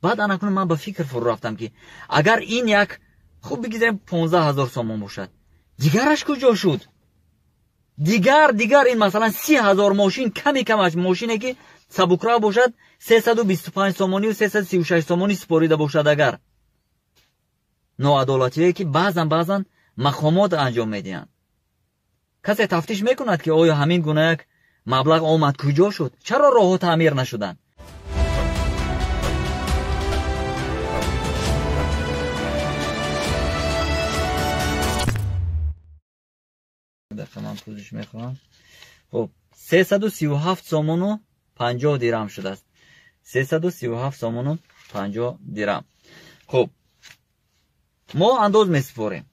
Баъд анакунун ман ба фикр фурӯ рафтам, ки агар ин як хуб бигизарем 15 000 сомон бошад, дигараш куҷо шуд? Дигар ин масалан 30 000 мошин, ками камаш мошине ки сабукрав бошад 325 сомонию 336 сомонӣ супорида бошад. Агар ноадолатие ки баъзан мақомот анҷом медиҳанд, касе тафтиш мекунад, ки оё ҳамин гуна як маблағ омад куҷо шуд? Чаро роҳҳо таъмир нашуданд? Дақиқа, ман пӯзиш мехоҳам. Хуб, 337 сомону 50 дирам шудааст. 337 сомону 50 дирам. Хуб, мо андоз месупорем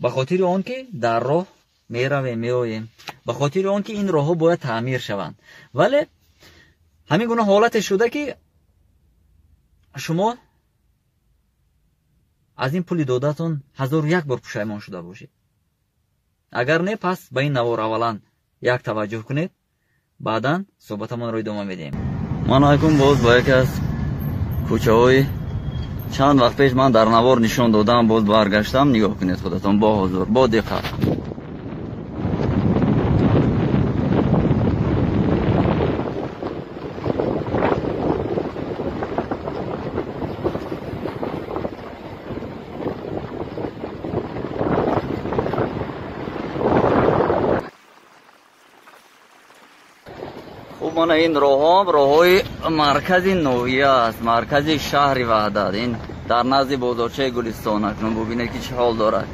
ба хотири он ки дар роҳ меравем, меоем, ба хотири он ки ин роҳҳо бояд таъмир шаванд. Вале ҳамин гуна ҳолате шуда, ки шумо аз ин пули додаатон 1001 бор пушаймон шуда бошед. Агар не, пас ба ин навор аввалан як таваҷҷӯҳ кунед, баъдан суҳбатамонро идома медиҳем. Ман акун боз ба яке аз кӯчаҳои чанд вақт пеш ман дар навор нишон додам, боз баргаштам. Нигоҳ кунед худатон бо ҳузур, бо диққат. Хуб, мана ин роҳҳо роҳҳои маркази ноҳия аст, маркази шаҳри Ваҳдат. Ин дар назди бозорчаи Гулистон. Акнун бубинед, ки чӣ ҳол дорад.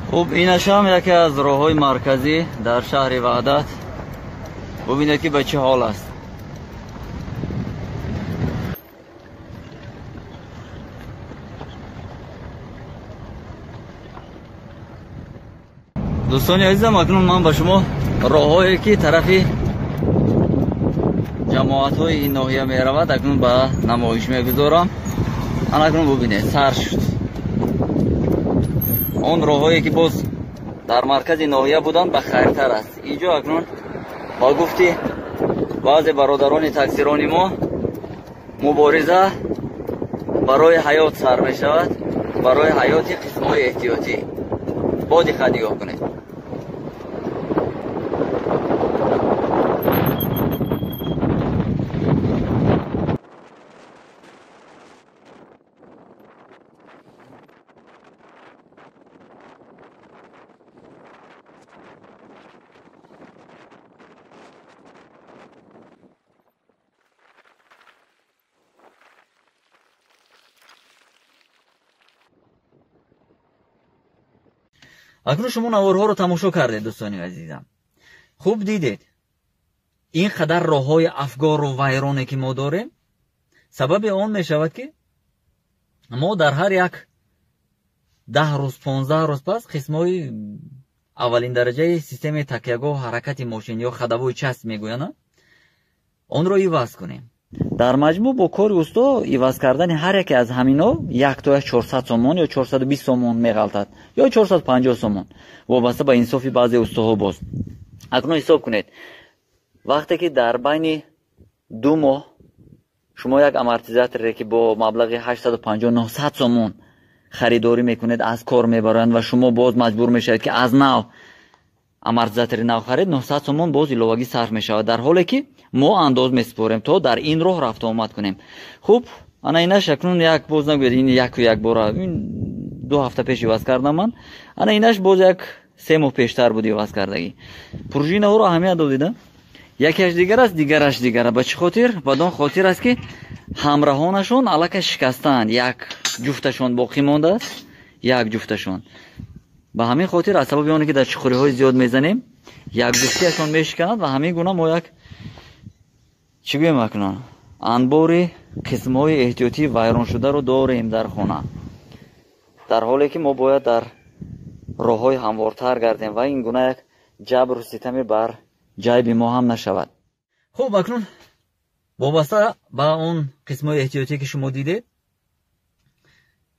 Хуб, инашам яке аз роҳҳои марказӣ дар шаҳри Ваҳдат. Бубинед, ки ба чӣ ҳол аст. Дӯстони азизам, акнун ман ба шумо роҳҳое ки тарафи ҷамоатҳои ин ноҳия меравад, акнун ба намоиш мегузорам. Ан акнун бубинед, сар шуд. Он роҳҳое ки боз дар маркази ноҳия буданд, ба хайртар аст. Инҷо акнун ба гуфти баъзе бародарони таксирони мо мубориза барои ҳаёт сар мешавад, барои ҳаёти қисмҳои эҳтиётӣ. Бо диққат нигоҳ кунед. Акнун шумо наворҳоро тамошо кардед, дӯстони азизам. Хуб дидед, ин қадар роҳҳои афгору вайроне ки мо дорем, сабаби он мешавад, ки мо дар ҳар як 10 рӯз, 15 рӯз пас қисмҳои аввалин дараҷаи системаи такягоҳ ҳаракати мошин ё ходовой часть мегӯянд, онро иваз кунем. Дар маҷмӯъ бо кори усто иваз кардани ҳар яке аз ҳамино яктояш 400 сомон ё 420 сомон меғалтад ё 450 сомон, вобаста ба инсофи баъзе устоҳо. Боз акнун ҳисоб кунед, вақте ки дар байни 2 моҳ шумо як амортизаторе ки бо маблағи 850-900 сомон харидорӣ мекунед, аз кор мебаранд ва шумо боз маҷбур мешавед, ки аз нав амортизатори нав харид, 900 сомон боз иловагӣ сарф мешавад, дар ҳоле ки мо андоз месупорем, то дар ин роҳ рафту омад кунем. Хуб, ана инаш акнун як, боз нагӯед, ин яку як бора, ин 2 ҳафта пеш иваз кардам ман. Ана инаш боз як 3 моҳ пештар буд иваз кардагӣ. Пружинаҳоро аҳамият додида, якеаш дигар аст, дигараш дигар. Ба чӣ хотир? Бадон хотир аст, ки ҳамраҳонашон аллакай шикастаанд, як ҷуфташон боқӣ мондааст, як ҷуфташон. Ба ҳамин хотир, аз сабаби оне ки дар чуқуриҳои зиёд мезанем, як ҷуфтиашон мешиканад. Ва ҳамин гуна мо як, чӣ гӯем, акнун анбори қисмҳои эҳтиётии вайроншударо дорем дар хона, дар ҳоле ки мо бояд дар роҳҳои ҳамвортар гардем ва ин гуна як ҷабру ситаме бар ҷайби мо ҳам нашавад. Хуб, акнун Вобаста ба он қисмҳои эҳтиётие ки шумо дидед,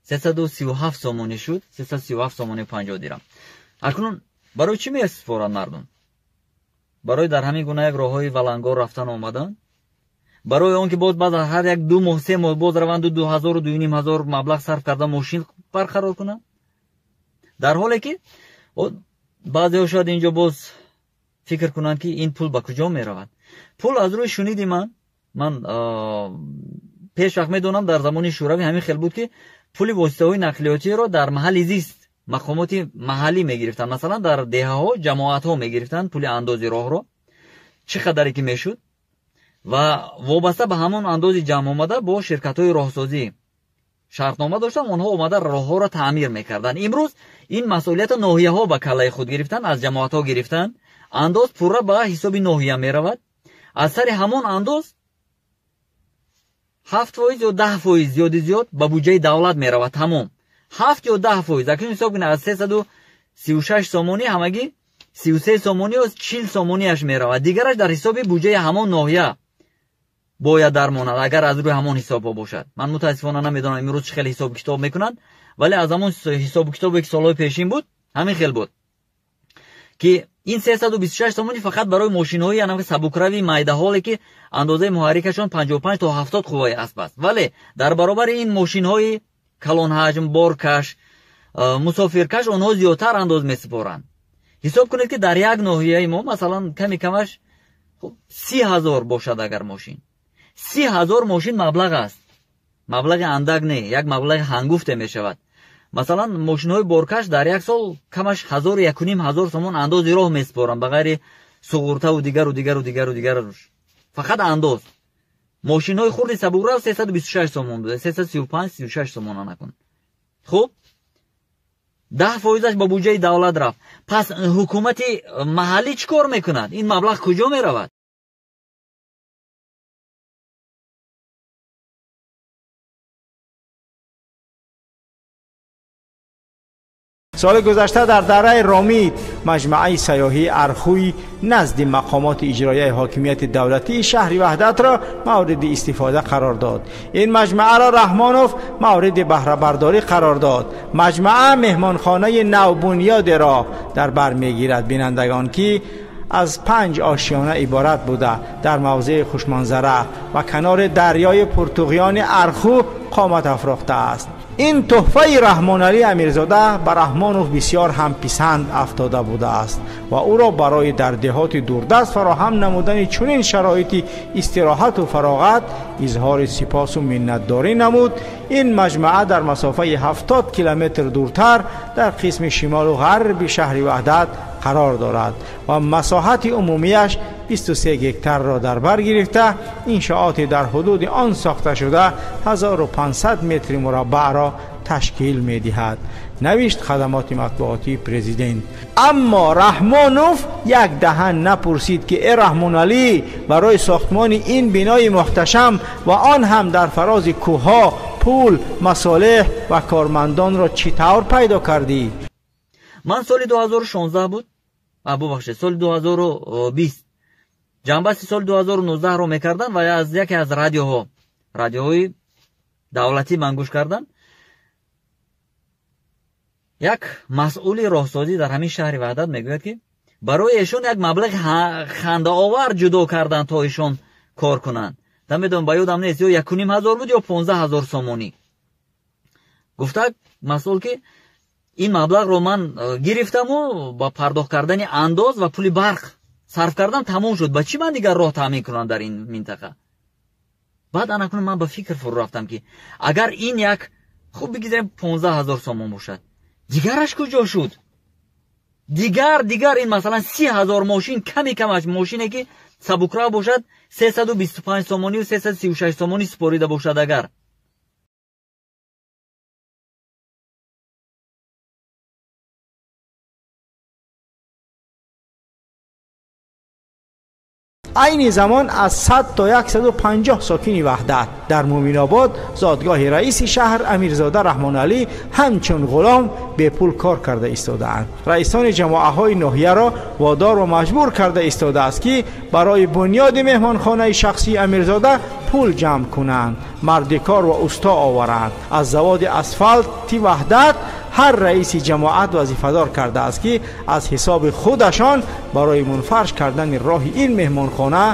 337 сомонӣ шуд, 337 сомонӣ 50 дирам. Акнун барои чӣ месупоранд мардум? Барои дар ҳамин гуна як роҳҳои валангор рафтан омадан? Барои он ки боз баъд аз ҳар як 2 моҳ 3 моҳ боз раванду 2000 2500 маблағ сарф карда мошин барқарор кунанд? Дар ҳоле ки баъзеҳо шояд инҷо боз фикр кунанд ки ин пул ба куҷо меравад. Пул аз рӯи шуниди ман пеш вақт медонам, дар замони Шӯравӣ ҳамин хел буд ки пули воситаҳои нақлиётиро дар маҳалли зист мақомоти маҳаллӣ мегирифтанд. Масалан, дар деҳаҳо ҷамоатҳо мегирифтанд пули андози роҳро, чӣ қадаре ки мешуд, ва вобаста ба ҳамон андози ҷамъ омада бо ширкатҳои роҳсозӣ шартнома доштанд, онҳо омада роҳҳоро таъмир мекарданд. Имрӯз ин масъулиятро ноҳияҳо ба каллаи худ гирифтанд, аз ҷамоатҳо гирифтанд. Андоз пурра ба ҳисоби ноҳия меравад. Аз сари ҳамон андоз 7% ё 10% зиёди зиёд ба буҷаи давлат меравад. Тамом, 7 ё 10%. Акнун ҳисоб кунед, аз 336 сомонӣ ҳамагӣ 33 сомонӣ ё 40 сомониаш меравад, дигараш дар ҳисоби буҷаи ҳамон ноҳия бояд дармонад, агар аз рӯи ҳамон ҳисобҳо бошад. Ман мутаассифона намедонам имрӯз чӣ хел ҳисобу китоб мекунанд, вале аз ҳамон ҳисобу китобе ки солҳои пешин буд ҳамин хел буд ки ин 326 сомонӣ фақат барои мошинҳои яъне сабукрави майдаҳоле ки андозаи муҳаррикашон 55 то 70 қувваи асп аст. Вале дар баробари ин мошинҳои калонҳаҷм, боркаш, мусофиркаш онҳо зиёдтар андоз месупоранд. Ҳисоб кунед ки дар як ноҳияи мо масалан ками камаш 30 000 бошад, агар мошин 30 000 мошин маблағ аст, маблағи андак не, як маблағи ҳангуфте мешавад. Масалан, мошинҳои боркаш дар як сол камаш 1000, 1500 сомон андози роҳ месупоранд, ба ғайри суғуртаву дигару дигару дигару дигар, фақат андоз. Мошинҳои хурди сабукрав 326 сомон буда, 335, 36 сомона накун. Хуб, 10%-аш ба буҷаи давлат рафт. Пас ҳукумати маҳаллӣ чӣ кор мекунад? Ин маблағ куҷо меравад? Соли гузашта дар дараи Ромид маҷмӯаи сайёҳии Архуй назди мақомоти иҷроияи ҳокимияти давлатии шаҳри Ваҳдатро мавриди истифода қарор дод. Ин маҷмӯаро Раҳмонов мавриди баҳрабардорӣ қарор дод. Маҷмӯа меҳмонхонаи навбунёдеро дар бар мегирад, бинандагон, ки аз 5 ошиёна иборат буда, дар мавзеи хушманзара ва канори дарёи пуртуғёни Арху қомат афрохтааст. Ин тӯҳфаи Раҳмоналӣ Амирзода ба Раҳмонов бисёр ҳам писанд афтода будааст ва ӯро барои дар деҳоти дурдаст фароҳам намудани чунин шароити истироҳату фароғат изҳори сипосу миннатдорӣ намуд. Ин маҷмӯа дар масофаи 70 километр дуртар дар қисми шимолу ғарби шаҳри Ваҳдат қарор дорад ва масоҳати умумияш 23 гектарро дар бар гирифта, иншооти дар ҳудуди он сохта шуда 1500 метри мураббаъро ташкил медиҳад, навишт хадамоти матбуотии президент. Аммо Раҳмонов як даҳан напурсид ки э Раҳмоналӣ, барои сохтмони ин бинои муҳташам ва он ҳам дар фарози кӯҳҳо пул, масолеҳ ва кормандонро чӣ тавр пайдо кардӣ? Ман соли 2016 буд, бубахшед, соли 2020 ҷанбасти соли 2019-ро мекардам ва аз яке аз радиоҳо, радиоҳои давлатӣ ман гӯш кардам. Як масъули роҳсозӣ дар ҳамин шаҳри Ваҳдат мегӯяд ки барои эшон як маблағи хандаовар ҷудо карданд то эшон кор кунанд. Намедонам, ба ёдам нест, ё 1500 буд ё 15 000 сомонӣ. Гуфта масъул ки ин маблағро ман гирифтаму ба пардохт кардани андоз ва пули барқ сарф кардам, тамом шуд. Ба чӣ ман дигар роҳ таъмин кунам дар ин минтақа? Баъд анакунун ман ба фикр фурӯ рафтам ки агар ин як, хуб, бигирем, 15 000 сомон бошад, дигараш куҷо шуд? Дигар ин масалан 30 000 мошин, ками камаш мошине ки сабукрав бошад, 325 сомонию 336 сомонӣ супорида бошад агар. Айни замон аз 100 то 150 сокини Ваҳдат дар Муъминобод, зодгоҳи раиси шаҳр Амирзода Раҳмоналӣ, ҳамчун ғулом бепул кор карда истодаанд. Раисони ҷамоаҳои ноҳияро водор ва маҷбур карда истодааст, ки барои бунёди меҳмонхонаи шахсии Амирзода пул ҷамъ кунанд, мардикор ва усто оваранд. Аз заводи асфалти Ваҳдат ҳар раиси ҷамоат вазифадор кардааст, ки аз ҳисоби худашон барои мунфарш кардани роҳи ин меҳмонхона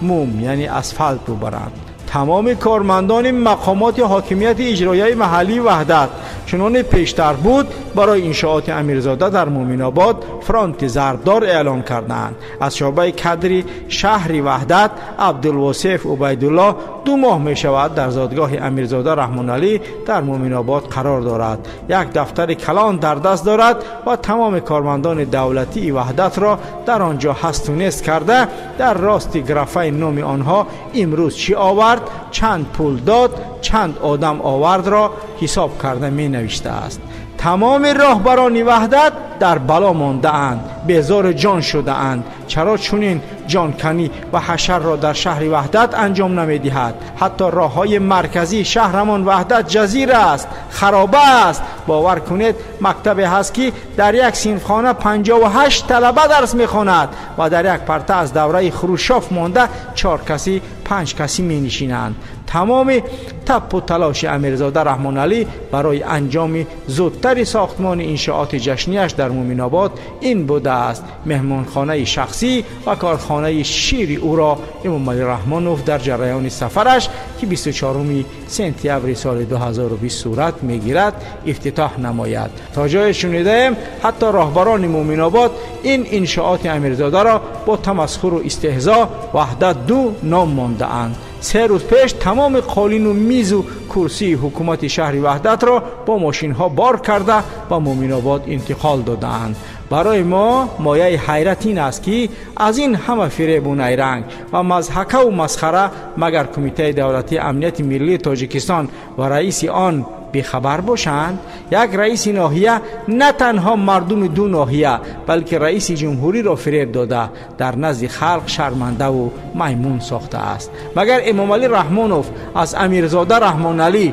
мум, яъне асфалт бубаранд. Тамоми кормандони мақомоти ҳокимияти иҷроияи маҳаллии Ваҳдат чуноне пештар буд, барои иншооти Амирзода дар Муъминобод фронти зарбдор эълон карданд. Аз шӯъбаи кадри шаҳри Ваҳдат Абдулвосиф Убайдулло 2 моҳ мешавад дар зодгоҳи Амирзода Раҳмоналӣ дар Муъминобод қарор дорад. Як дафтари калон дар даст дорад ва тамоми кормандони давлатии Ваҳдатро дар он ҷо ҳасту нест карда, дар рости графаи номи онҳо имрӯз чӣ овард, чанд пул дод, чанд одам овардро ҳисоб карда менавиштааст. Тамоми роҳбарони Ваҳдат дар бало мондаанд, безору ҷон шудаанд. Чаро чунин ҷонканӣ ва ҳашарро дар шаҳри Ваҳдат анҷом намедиҳад? Ҳатто роҳҳои марказии шаҳрамон Ваҳдат ҷазира аст, хароба аст. Бовар кунед, мактабе ҳаст, ки дар як синфхона 58 талаба дарс мехонад ва дар як парта аз давраи Хрушёв монда 4 касӣ, 5 касӣ менишинанд. Тамоми таппу талоши Амирзода Раҳмоналӣ барои анҷоми зудтари сохтмони иншооти ҷашнияш дар Муъминобод ин будааст. Меҳмонхонаи шахсӣ ва корхонаи шири ӯро Эмомалӣ Раҳмонов дар ҷараёни сафараш, ки 24 сентябри соли 2020 сурат мегирад, ифтитоҳ намояд. То ҷое шунидаем, ҳатто роҳбарони Муъминобод ин иншооти Амирзодаро бо тамасхуру истеҳзо Ваҳдат 2 ном мондаанд. 3 рӯз пеш тамоми қолину мизу курсии ҳукумати шаҳри Ваҳдатро бо мошинҳо бор карда ба Муъминобод интиқол додаанд. Барои мо мояи ҳайрат ин аст, ки аз ин ҳама фиребу найранг ва мазҳакаву масхара магар Кумитаи давлатии амнияти миллии Тоҷикистон ва раиси он бехабар бошанд? Як раиси ноҳия на танҳо мардуми 2 ноҳия, балки раиси ҷумҳуриро фиреб дода, дар назди халқ шармандаву маймун сохтааст. Магар Эмомалӣ Раҳмонов аз Амирзода Раҳмоналӣ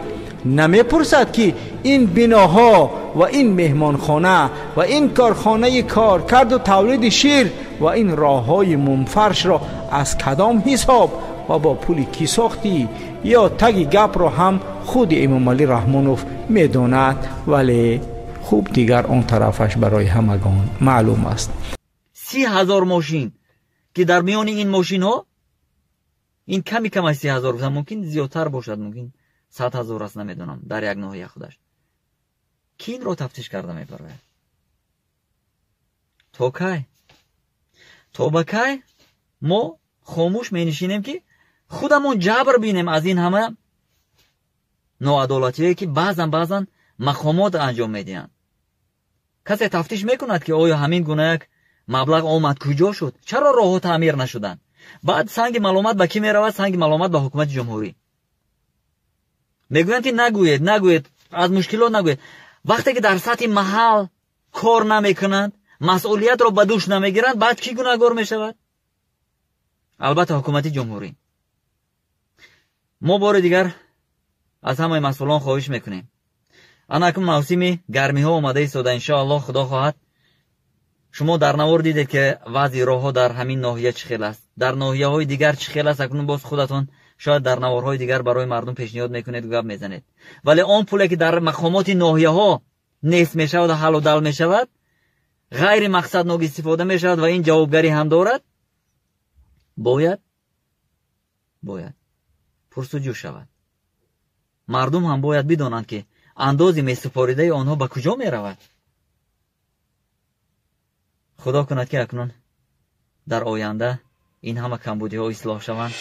намепурсад, ки ин биноҳо ва ин меҳмонхона ва ин корхонаи коркарду тавлиди шир ва ин роҳҳои мумфаршро аз кадом ҳисоб ва бо пули кӣ сохтӣ? Ё таги гапро ҳам худи Эмомалӣ Раҳмонов медонад, вале хуб дигар он тарафаш барои ҳамагон маълум аст. 30,000 мошин, ки дар миёни ин мошинҳо ин ками кам аз 30,000 гуфтам, мумкин зиёдтар бошад, мумкин 100,000 аст, намедонам, дар як ноҳия худаш. Кӣ инро тафтиш карда мебарояд? То кай? То ба кай мо хомӯш менишинем, ки худамон ҷабр бинем аз ин ҳама ноадолатие, ки баъзан баъзан мақомот анҷом медиҳанд? Касе тафтиш мекунад, ки оё ҳамин гуна як маблағ омад, куҷо шуд? Чаро роҳҳо таъмир нашуданд? Баъд санги маломат ба кӣ меравад? Санги маломат ба ҳукумати ҷумҳурӣ. Мегӯянд, ки нагӯед, нагӯед, аз мушкилот нагӯед. Вақте ки дар сатҳи маҳал кор намекунанд, масъулиятро ба дӯш намегиранд, баъд кӣ гунаҳгор мешавад? Албатта ҳукумати ҷумҳурӣ. Мо бори дигар аз ҳамаи масъулон хоҳиш мекунем. Ана акнун мавсими гармиҳо омада истода, иншоаллоҳ, худо хоҳад. Шумо дар навор дидед, ки вазъи роҳҳо дар ҳамин ноҳия чӣ хел аст, дар ноҳияҳои дигар чӣ хел аст. Акнун боз худатон шояд дар наворҳои дигар барои мардум пешниҳод мекунед, гап мезанед. Вале он пуле, ки дар мақомоти ноҳияҳо нест мешавад ва ҳаллу дал мешавад, ғайри мақсаднок истифода мешавад ва ин ҷавобгарӣ ҳам дорад, бояд пурсуҷӯ шавад. Мардум ҳам бояд бидонанд, ки андози месупоридаи онҳо ба куҷо меравад. Худо кунад, ки акнун дар оянда ин ҳама камбудиҳо ислоҳ шаванд.